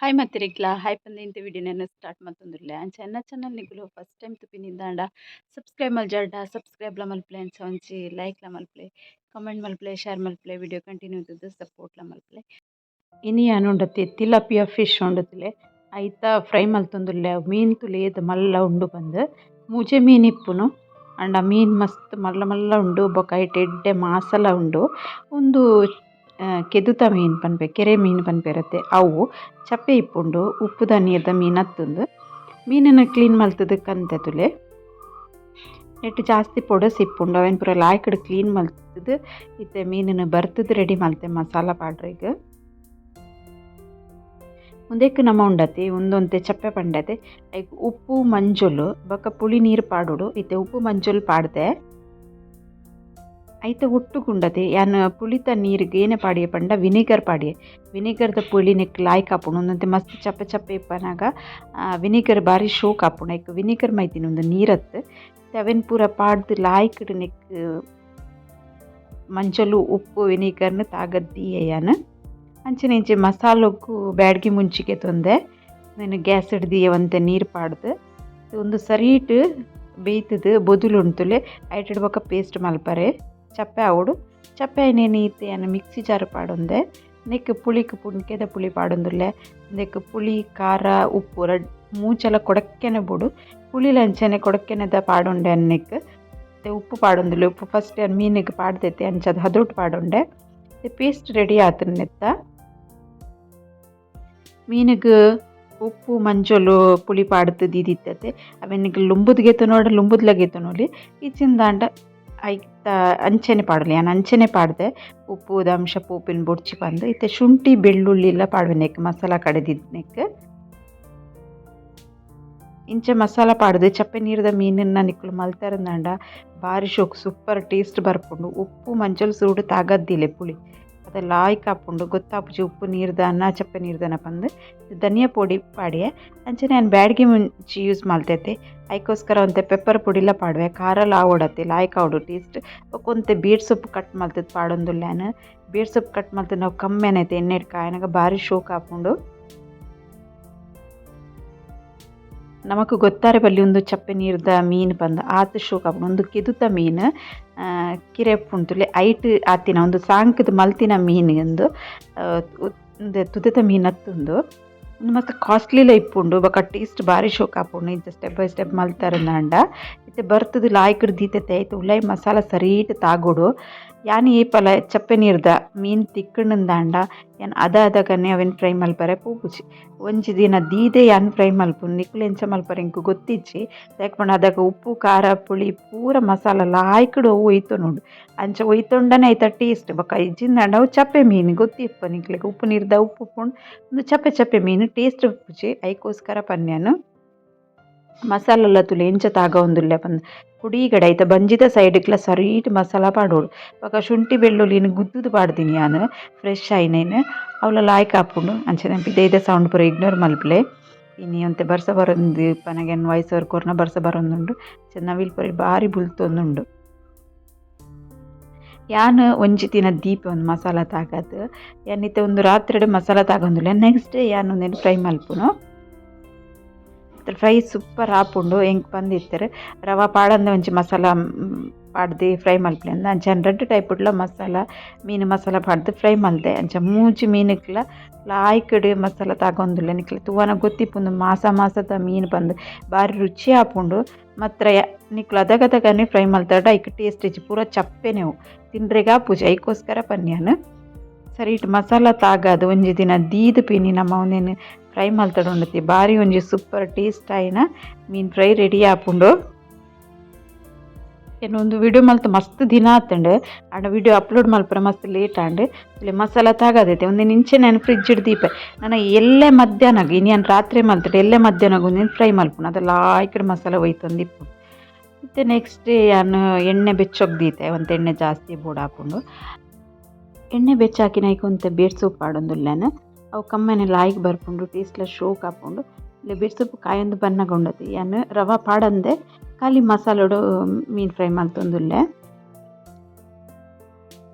Hi ಮಾತೆರೆಗ್ಲ hi ಪಂದ್ ಇಂತ ವಿಡಿಯೋನ ಸ್ಟಾರ್ಟ್ ಮಲ್ತೊಂದುಲ್ಲೆ. ಅಂಚ ಎನ್ನ ಚಾನಲ್ ನಿಕುಲು ಫಸ್ಟ್ ಟೈಮ್ ತೂಪಿನಿಂದಾಂಡ ಸಬ್ಸ್ಕ್ರೈಬ್ ಮಲ್ಜಾರ್ಡ ಸಬ್ಸ್ಕ್ರೈಬ್ಲ ಮಲ್ಪುಲೆ, ಅಂಚ ಒಂಜಿ ಲೈಕ್ಲ ಮಲ್ಪುಲೆ, ಕಮೆಂಟ್ ಮಲ್ಪುಲೆ, ಶೇರ್ ಮಲ್ಪುಲೆ, ವಿಡಿಯೋ ಕಂಟಿನ್ಯೂ ತೂದು ಸಪೋರ್ಟ್ಲ ಮಲ್ಪುಲೆ. ಇನಿ ಯಾನ್ ಉಂಡತೆ ತಿಲಾಪಿಯ ಫಿಶ್ ಉಂಡತ್ಲೆ. ಐತ ಫ್ರೈ ಮಲ್ತೊಂದುಲ್ಲೆ. ಮೀನ್ ತುಲೆ ಏತ್ ಮಲ್ಲ ಉಂಡು ಪಂದ್. ಮೂಜೆ ಮೀನ್ ಇಪ್ಪುನು. ಆಂಡ ಮೀನ್ ಮಸ್ತ್ ಮಲ್ಲ ಮಲ್ಲ ಉಂಡು. ಬೊಕ ಐಟ್ ಎಡ್ಡೆ ಮಾಸಲ ಉಂಡು. ಉಂದು ಕೆದುತ ಮೀನ್ ಪನ್ಪೆ, ಕೆರೆ ಮೀನ್ ಪನ್ಪೆರತೆ ಅವು ಚಪ್ಪೆ ಇಪ್ಪುಂಡು. ಉಪ್ಪುದ ನೀರ್ದ ಮೀನ್ ಅತ್ತುಂದು. ಮೀನನ್ನು ಕ್ಲೀನ್ ಮಲ್ತುದು ಕಂತೆ ತುಲೆ. ನೆಟ್ ಜಾಸ್ತಿ ಪೊಡಸ್ ಇಪ್ಪುಂಡು. ಅವೆನ್ ಪೂರ ಲಾಯ್ಕಡ್ ಕ್ಲೀನ್ ಮಲ್ತುದು ಇತ್ತೆ ಮೀನನ್ನು ಬರ್ತುದು ರೆಡಿ ಮಲ್ತೆ ಮಸಾಲ ಪಾಡ್ರೆಗ್. ಉಂದೆಕ್ ನಮ ಉಂಡತೆ ಉಂದೊಂತೆ ಚಪ್ಪೆ ಪಂಡತೆ. ಐಕ್ ಉಪ್ಪು, ಮಂಜೊಲು ಬೊಕ ಪುಳಿ ನೀರು ಪಾಡೊಡು. ಇತ್ತೆ ಉಪ್ಪು ಮಂಜೊಲು ಪಾಡ್ದೆ. ಐತ ಒಟ್ಟುಗು ಉಂಡತೆ ಯಾನ್ ಪುಳಿತ ನೀರಿಗೆ ಏನೆ ಪಾಡಿಯೆ ಪಂಡ ವಿನೆಗರ್ ಪಾಡಿಯೆ. ವಿನೆಗರ್ದ ಪುಳಿ ನೆಕ್ ಲಾಯ್ಕ್ ಆಪುಂಡು. ಉಂದೊಂತೆ ಮಸ್ತ್ ಚಪ್ಪೆ ಚಪ್ಪೆ ಇಪ್ಪನಗ ವಿನೆಗರ್ ಬಾರಿ ಶೋಕ್ ಆಪುಂಡು. ಐಕ್ ವಿನೆಗರ್ ಮೈತಿನ ಉಂದು ನೀರತ್ತ್. ಅವೆನ್ ಪೂರ ಪಾಡ್ದ್ ಲಾಯ್ಕ್ಡ್ ನೆಕ್ ಮಂಜೊಲು, ಉಪ್ಪು, ವಿನೆಗರ್ನ್ ತಾಗದ್ ದೀಯೆ ಯಾನ್. ಅಂಚನೆ ಇಂಚೆ ಮಸಾಲೊಗು ಬ್ಯಾಡ್ಗಿ ಮುಂಚಿಗೆ ತೊಂದೆ. ನೆನ್ ಗ್ಯಾಸ್ ಡ್ ದೀಯೆ ಒಂತೆ ನೀರು ಪಾಡ್ದ್. ಉಂದು ಸರೀಟ್ ಬೇಯ್ತುದು ಬೊದುಲು ಉಂತುಲೆ. ಐಟೆಡ್ ಬೊಕ ಪೇಸ್ಟ್ ಮಲ್ಪರೆ. ಚಪ್ಪೆ ಆವೊಡು. ಚಪ್ಪೆ ಆಯಿನೇನ್ ಇತ್ತೆ ಯಾನ್ ಮಿಕ್ಸಿ ಜಾರ್ ಪಾಡೊಂದೆ. ನೆಕ್ ಪುಳಿಕ್ ಪುನ್ಕೆದ ಪುಳಿ ಪಾಡೊಂದುಲ್ಲೆ. ಉಂದೆಕ್ ಪುಳಿ, ಖಾರ, ಉಪ್ಪು ರಡ್ಡ್ ಮೂಜಲ ಕೊಡಕ್ಕೆನೆ ಬೋಡು. ಪುಳಿಲ ಅಂಚನೆ ಕೊಡಕ್ಕೆನೆದ ಪಾಡೊಂಡೆ ನೆಕ್. ಉಪ್ಪು ಪಾಡೊಂದುಲ್ಲೆ. ಉಪ್ಪು ಫಸ್ಟ್ ಯಾನ್ ಮೀನಿಗ್ ಪಾಡ್ದೆತೆ, ಅಂಚಾದ್ ಹದೊಟ್ ಪಾಡೊಂಡೆ. ಪೇಸ್ಟ್ ರೆಡಿ ಆತುಂಡು ನೆತ್ತ. ಮೀನುಗ್ ಉಪ್ಪು, ಮಂಜೊಲು, ಪುಳಿ ಪಾಡ್ದು ದೀದಿತ್ತತೆ. ಅವೆನ್ ಲುಂಬುದು ಗೆತೊನೊಡ ಲುಂಬುದ್ಲ ಗೆತೊನೊಲಿ. ಇಜ್ಜಿಂದಾಂಡ ಐತ ಅಂಚನೆ ಪಾಡೊಲಿ. ಯಾನ್ ಅಂಚನೆ ಪಾಡ್ದೆ. ಉಪ್ಪುದ ಅಂಶ ಪೋಪಿನ ಬೊಡ್ಚಿ ಪಂದ್. ಇತ್ತೆ ಶುಂಠಿ, ಬೆಳ್ಳುಳ್ಳಿ ಪಾಡುವೆ ನೆಕ್, ಮಸಾಲ ಕಡೆದಿನೆಕ್. ಇಂಚ ಮಸಾಲ ಪಾಡ್ದು ಚಪ್ಪೆ ನೀರ್ದ ಮೀನನ್ನ ನಿಕುಲು ಮಲ್ತರಂದಾಂಡ ಬಾರಿ ಶೋಕು, ಸೂಪರ್ ಟೇಸ್ಟ್ ಬರ್ಪುಂಡು. ಉಪ್ಪು ಮಂಜೊಲು ಸುರುಟು ತಾಗದ್ದಿಲೆ ಪುಳಿ ಅದ ಲಾಯ್ಕ್ ಆಪುಂಡು. ಗೊತ್ತಾಪುಜಿ ಉಪ್ಪು ನೀರ್ದನ ಚಪ್ಪೆ ನೀರ್ದನ ಪಂದ್. ಧನಿಯಾ ಪೊಡಿ ಪಾಡಿಯೆ. ಅಂಚನೆ ಯಾನ್ ಬ್ಯಾಡ್ಗೆ ಮುಂಚಿ ಯೂಸ್ ಮಲ್ತೇತೆ. ಐಕೋಸ್ಕರ ಒಂತೆ ಪೆಪ್ಪರ್ ಪೊಡಿಲ ಪಾಡುವೆ. ಖಾರಲ ಆವೊಡತ್ತೆ, ಲಾಯ್ಕ್ ಆವೊಡು ಟೇಸ್ಟ್. ಬೊಕ ಒಂತೆ ಬೇರ್ ಸೊಪ್ಪು ಕಟ್ ಮಲ್ತುದು ಪಾಡೊಂದುಲ್ಲೆ ಯಾನ್. ಬೇರ್ ಸೊಪ್ಪು ಕಟ್ ಮಲ್ತುದು ಅವು ಕಮ್ಮೆನೆ ಎಣ್ಣೆಡ್ ಕಾಯನಗ ಬಾರಿ ಶೋಕು ಆಪುಂಡು. ನಮಕ್ ಗೊತ್ತಾರೆ ಬಲ್ಲಿ ಉಂದು ಚಪ್ಪೆ ನೀರ್ದ ಮೀನ್ ಪಂದ್, ಆತ್ ಶೋಕು ಆಪುಂಡು. ಉಂದು ಕೆದುತ ಮೀನ್, ಕಿರೆ ಉಂತುಲೆ ಐಟ್ ಆತಿನ ಉಂದು ಸಾಂಕ್ದ್ ಮಲ್ತಿನ ಮೀನ್. ಉಂದು ತುದೆತ ಮೀನ್ ಅತ್ತುಂದು. ಉಂದು ಮಸ್ತ್ ಕಾಸ್ಟ್ಲಿಲ ಇಪ್ಪುಂಡು. ಬೊಕ ಟೇಸ್ಟ್ ಬಾರಿ ಶೋಕು ಆಪುಂಡು ಇಂಚ step by step ಮಲ್ತರಂದಾಂಡ. ಇತ್ತೆ ಬರ್ತುದು ಲಾಯ್ಕ್ಡ್ ದೀತೆತೆ. ಐತ ಉಲಾಯಿ ಮಸಾಲ ಸರೀಟ್ ತಾಗೊಡು. ಯಾನ್ ಏಪಲ ಚಪ್ಪೆ ನೀರ್ದ ಮೀನ್ ತಿಕ್ಕುಂಡುಂದಾಂಡ ಯಾನ್ ಅದ ಅದಗನೆ ಅವೆನ್ ಫ್ರೈ ಮಲ್ಪರೆ ಪೋಪುಜಿ. ಒಂಜಿ ದಿನ ದೀದೆ ಯಾನ್ ಫ್ರೈ ಮಲ್ಪುನು. ನಿಕುಲು ಎಂಚ ಮಲ್ಪರೆ ಎಂಕ್ ಗೊತ್ತಿಜ್ಜಿ. ದಾಯೆ ಪಂಡ ಅದಗ ಉಪ್ಪು, ಖಾರ, ಪುಳಿ ಪೂರ ಮಸಾಲ ಲಾಯ್ಕ್ಡ್ ಅವು ಒಯ್ತೊನುಂಡು. ಅಂಚ ಒಯ್ತೊಂಡನೆ ಐತ ಟೇಸ್ಟ್. ಬೊಕ ಇಜ್ಜಿಂದಾಂಡ ಅವು ಚಪ್ಪೆ ಮೀನ್, ಗೊತ್ತಿಪ್ಪ ನಿಕ್ಲೆಗ್. ಉಪ್ಪು ನೀರ್ದ ಉಪ್ಪು ಉಪ್ಪುಂಡು. ಉಂದು ಚಪ್ಪೆ ಚಪ್ಪೆ ಮೀನ್, ಟೇಸ್ಟ್ ಉಪ್ಪುಜಿ. ಐಕೋಸ್ಕರ ಪನ್ಯಾನ್. ಮಸಾಲೆಲ ತೂಲೆ ಎಂಚ ತಾಗವೊಂದುಲ್ಲೆ ಪಂದ್. ಕುಡೀಗಡ ಐತ ಬಂಜಿದ ಸೈಡ್ಗ್ಲ ಸರೀಟ್ ಮಸಾಲ ಪಾಡೊಡು. ಬೊಕ ಶುಂಠಿ ಬೆಳ್ಳುಳ್ಳಿನ್ ಗುದ್ದುದು ಪಾಡ್ದಿನಿ ಯಾನ್, ಫ್ರೆಶ್ ಆಯಿನೇನ್. ಅವ್ಲ ಲಾಯ್ಕ್ ಆಪುಂಡು. ಅಂಚನೆ ಪಿದಯ್ದ ಸೌಂಡ್ ಪೂರ ಇಗ್ನೋರ್ ಮಲ್ಪುಲೆ. ಇನಿ ಒಂತೆ ಬರ್ಸ ಬರೊಂದು ಪನಗ ಎನ್ನ ವಾಯ್ಸ್ ಓವರ್ ಕೊರ್ನ ಬರ್ಸ ಬರೊಂದುಂಡು. ನವಿಲ್ ಪೊರಿ ಬಾರಿ ಬುಲ್ತೊಂದುಂಡು. ಯಾನ್ ಒಂಜಿ ದಿನ ದೀಪೆ ಒಂದು ಮಸಾಲ ತಾಗದ್. ಯಾನ್ ಇತ್ತೆ ಒಂದು ರಾತ್ರೆಡ್ ಮಸಾಲ ತಾಗೊಂದುಲ್ಲೆ. ನೆಕ್ಸ್ಟ್ ಡೇ ಯಾನ್ ಉಂದೆನ್ ಫ್ರೈ ಮಲ್ಪುನು. ಫ್ರೈ ಸೂಪರ್ ಆಪುಂಡು. ಎಂಕ್ ಪಂದಿತ್ತೆರ್, ರವ ಪಾಡಂದೆ ಒಂಜಿ ಮಸಾಲ ಪಾಡ್ದು ಫ್ರೈ ಮಲ್ಪುಲೆ ಅಂದ್. ಅಂಚ ರಡ್ಡ್ ಟೈಪುಡ್ಲ ಮಸಾಲ, ಮೀನು ಮಸಾಲ ಪಾಡ್ದು ಫ್ರೈ ಮಲ್ದೆ. ಅಂಚ ಮೂಜಿ ಮೀನುಗ್ಲ ಲಾಯ್ಕ್ಡ್ ಮಸಾಲ ತಾಗೊಂದುಲ್ಲೆ. ನಿಕ್ಲೆ ತೂವನ ಗೊತ್ತಿಪ್ಪುಂಡು ಮಾಸ ಮಾಸದ ಮೀನು ಪಂದ್. ಬಾರಿ ರುಚಿ ಆಪುಂಡು. ಮಾತ್ರ ನಿಕ್ಲು ಅದಗದಗನೆ ಫ್ರೈ ಮಲ್ತಡ ಐಕ್ ಟೇಸ್ಟ್ ಇಜ್ಜಿ, ಪೂರ ಚಪ್ಪೆನೆ ಅವು, ತಿಂಡ್ರೆಗ್ ಆಪುಜಿ. ಐಕೋಸ್ಕರ ಪನ್ಯಾನ್. ಸರಿಟ್ ಮಸಾಲ ತಾಗದ್ ಒಂಜಿ ದಿನ ದೀದ್ ಪಿನಿ ನಮ ಉಂದೆನ್ ಫ್ರೈ ಮಲ್ತಡ ಉಂಡತಿ ಬಾರಿ ಒಂಜಿ ಸೂಪರ್ ಟೇಸ್ಟ್ ಆಯಿನ ಮೀನ್ ಫ್ರೈ ರೆಡಿ ಆಪುಂಡು. ಯಾನ್ ಉಂದು ವಿಡಿಯೋ ಮಲ್ತ್ ಮಸ್ತ್ ದಿನ ಆತುಂಡು. ಆಂಡ ವಿಡಿಯೋ ಅಪ್ಲೋಡ್ ಮಲ್ಪರೆ ಮಸ್ತ್ ಲೇಟ್ ಆಂಡ್. ಮಸಾಲ ತಾಗದೈತೆ. ಉಂದೆನ್ ಇಂಚೆನೆ ಯಾನ್ ಫ್ರಿಜ್ ಡ್ ದೀಪೆ. ನನ ಎಲ್ಲೆ ಮಧ್ಯಾಹ್ನಗ್, ಇನಿ ಯಾನ್ ರಾತ್ರೆ ಮಲ್ತುಂಡ ಎಲ್ಲೆ ಮಧ್ಯಾಹ್ನಗ್ ಉಂದೆನ್ ಫ್ರೈ ಮಲ್ಪುನು. ಅದ ಲಾಯ್ಕ್ಡ್ ಮಸಾಲ ಒಯ್ತೊಂದು ಇಪ್ಪುಂಡು. ಇತ್ತೆ ನೆಕ್ಸ್ಟ್ ಡೇ ಯಾನ್ ಎಣ್ಣೆ ಬೆಚ್ಚೊಗ್ ದೀತೆ. ಒಂತೆ ಎಣ್ಣೆ ಜಾಸ್ತಿ ಬೋಡಾಪುಂಡು. ಎಣ್ಣೆ ಬೆಚ್ಚ ಹಾಕಿನ ಐಕ್ ಒಂತೆ ಬೇರ್ ಸೊಪ್ಪು ಪಾಡೊಂದುಲ್ಲೆನ್. ಅವು ಕಮ್ಮೆನೆ ಲಾಯ್ಕ್ ಬರ್ಪುಂಡು, ಟೇಸ್ಟ್ಲ ಶೋಕ್ ಆಪುಂಡು. ಇಲ್ಲ ಬೇರ್ ಸೊಪ್ಪು ಕಾಯೊಂದು ಬನ್ನಗ ಉಂಡತೆ ಯಾನ್ ರವ ಪಾಡಂದೆ ಖಾಲಿ ಮಸಾಲೊಡು ಮೀನ್ ಫ್ರೈ ಮಲ್ತೊಂದುಲ್ಲೆ.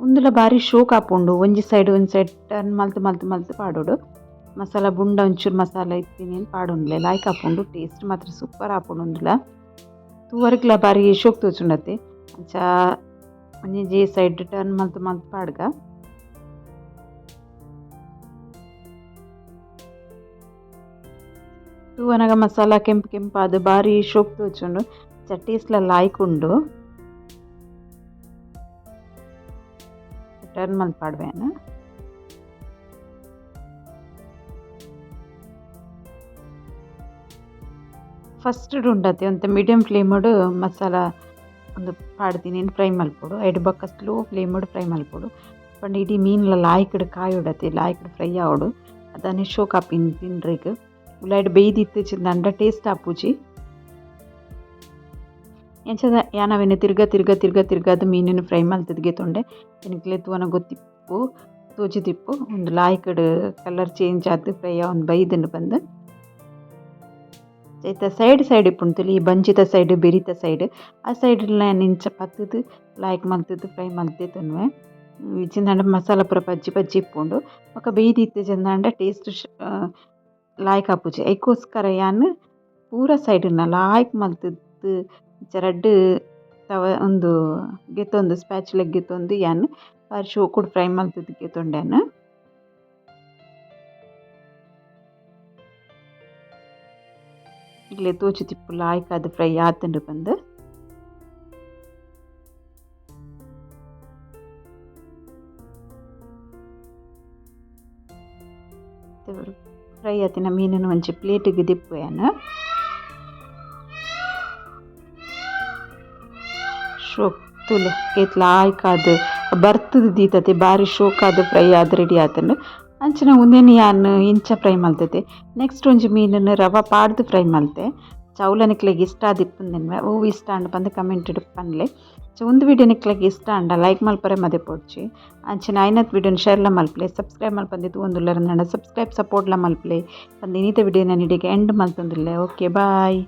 ಉಂದುಲ ಬಾರಿ ಶೋಕ್ ಆಪುಂಡು. ಒಂಜಿ ಸೈಡ್ ಒಂಜಿ ಸೈಡ್ ಟರ್ನ್ ಮಲ್ತ್ ಮಲ್ತ್ ಮಲ್ತ್ ಪಾಡೊಡು. Masala ಬುಂಡ ಒಂಚೂರು ಮಸಾಲ ಇತ್ತಿನೇನ್ ಪಾಡೊನ್ಲೆ ಲಾಯ್ಕ್ ಆಪುಂಡು ಟೇಸ್ಟ್ ಮಾತ್ರ ಸೂಪರ್ ಆಪುಂಡು ಉಂದುಲ ತೂವರೆಗ್ಲ ಬಾರಿ ಶೋಕ್ ತೋಜುಂಡತೆ ಅಂಚ ಒಂಜಿ ಸೈಡ್ ಟರ್ನ್ ಮಲ್ತ್ ಮಲ್ತ್ ಪಾಡ್ಗ. ತೂವನಗ ಮಸಾಲ ಕೆಂಪು ಕೆಂಪಾದ್ ಬಾರಿ ಶೋಕ್ ತೋಜುಂಡು ಅಂಚ ಟೇಸ್ಟ್ ಲ ಲಾಯ್ಕ್ ಉಂಡು. ಟರ್ನ್ ಮಲ್ತ್ ಪಾಡ್ವೆ ಯಾನ್. ಫಸ್ಟ್ ಉಂಡತೆ ಒಂತೆ ಮೀಡಿಯಂ ಫ್ಲೇಮ್ ಮಸಾಲ ಉಂದು ಪಾಡ್ದಿನಿ ಫ್ರೈ ಮಲ್ಪೊಡು ಐಡ್ ಬೊಕ್ಕ slow flame fry ಮಲ್ಪೊಡು ಪಂಡ ಇಡೀ ಮೀನ್ಲ ಲಾಯ್ಕ್ಡ್ ಕಾಯೊಡತೆ ಲಾಯ್ಕ್ಡ್ ಫ್ರೈ ಆವೊಡು ಅದಾನೆ ಶೋಕ್ ಆಪಿನ ತಿನ್ರೆಗ್ ಉಲಾಯಿಡ್ ಬೇಯ್ದಿತ್ತಿಜಿಂಡ ಟೇಸ್ಟ್ ಆಪುಜಿ. ಎಂಚದ ಯಾನ್ ಅವೆನ್ ತಿರ್ಗ ತಿರ್ಗ ತಿರ್ಗ ತಿರ್ಗಾದ್ ಮೀನುನು ಫ್ರೈ ಮಲ್ತುದು ಗೆತೊಂಡೆ ಎನ್ಕ್ಲೆ ತೂವನ ಗೊತ್ತಿಪ್ಪು ತೋಜಿದಿಪ್ಪು ಉಂದು ಲಾಯ್ಕ್ಡ್ ಕಲರ್ ಚೇಂಜ್ ಆದ್ ಫ್ರೈ ಆವೊಂದು ಬೈದುಂಡು ಪಂದ್. ಐತ ಸೈಡ್ ಸೈಡ್ ಇಪ್ಪುಂಡು ತೂಲೆ ಈ ಬಂಜಿದ ಸೈಡ್ ಬೆರಿತ ಸೈಡ್ ಆ ಸೈಡ್ ಲ ಯಾನ್ ಇಂಚ ಪತ್ತುದು ಲಾಯ್ಕ್ ಮಲ್ತುದು ಫ್ರೈ ಮಲ್ತ್ ದೆತೊನುವೆ. ಇಜ್ಜಿಂದಾಂಡ ಮಸಾಲ ಪೂರ ಪಜ್ಜಿ ಪಜ್ಜಿ ಇಪ್ಪುಂಡು ಬೊಕ ಬೇಯ್ದಿತ್ತಿಜಿಂದಾಂಡ ಟೇಸ್ಟ್ ಲಾಯ್ಕ್ ಆಪುಜಿ. ಐಕೋಸ್ಕರ ಯಾನ್ ಪೂರ ಸೈಡ್ ಲ ಲಾಯ್ಕ್ ಮಲ್ತುದು ಇಂಚ ರಡ್ಡ್ ತವ ಉಂದು ಗೆತೊಂದು ಸ್ಪ್ಯಾಚುಲ ಗೆತೊಂದು ಯಾನ್ ಬಾರಿ ಶೋಕುಡು ಫ್ರೈ ಮಲ್ತುದು ಗೆತೊಂಡೆ ಯಾನ್. ಇಲ್ಲೇ ತೋಜುದಿಪ್ಪು ಲಾಯ್ಕ್ ಆದ್ ಫ್ರೈ ಆತುಂಡು ಪಂದ್. ಫ್ರೈ ಆತಿನ ಮೀನುನು ಒಂಜಿ ಪ್ಲೇಟ್ ಗ್ ದೆಪ್ಪುವೆ ಯಾನ್. ಶೋಕ್ ತೂಲೆ ಏತ್ ಲಾಯ್ಕ್ ಆದ್ ಬರ್ತುದು ದೀತತೆ ಬಾರಿ ಶೋಕ್ ಆದ್ ಫ್ರೈ ಆದ್ ರೆಡಿ ಆತುಂಡು. ಅಂಚನೆ ಉಂದೆನ್ ಯಾನ್ ಇಂಚ ಫ್ರೈ ಮಲ್ತುದೆ. ನೆಕ್ಸ್ಟ್ ಒಂಜಿ ಮೀನುನು ರವೆ ಪಾಡ್ದು ಫ್ರೈ ಮಲ್ತೆ. ಚೌಲ ನಿಕ್ಲೆಗ್ ಇಷ್ಟ ಆದಿಪ್ಪುಂದೆನ್ವೆ ಒವು ಇಷ್ಟ ಆಂಡ ಪಂದ್ ಕಮೆಂಟ್ ಡ್ ಪನ್ಲೆ. ಸೊ ಉಂದು ವಿಡಿಯೋ ನಿಕ್ಲೆಗ್ ಇಷ್ಟ ಆಂಡ ಲೈಕ್ ಮಲ್ಪರೆ ಮದಪೊಡ್ಚಿ. ಅಂಚನೆ ಆಯಿನತ್ ವಿಡಿಯೋನ್ ಶೇರ್ ಲ ಮಲ್ಪುಲೆ ಸಬ್ಸ್ಕ್ರೈಬ್ ಮಲ್ಪಂದೆ ತೂವೊಂದುಲ್ಲೆರ್ ಅಂಡ ಸಬ್ಸ್ಕ್ರೈಬ್ ಸಪೋರ್ಟ್ ಲ ಮಲ್ಪುಲೆ ಪಂದ್ ಇನಿತ ವಿಡಿಯೋನ ಇಡೆಗ್ ಎಂಡ್ ಮಲ್ತೊಂದುಲ್ಲೆ. Okay bye.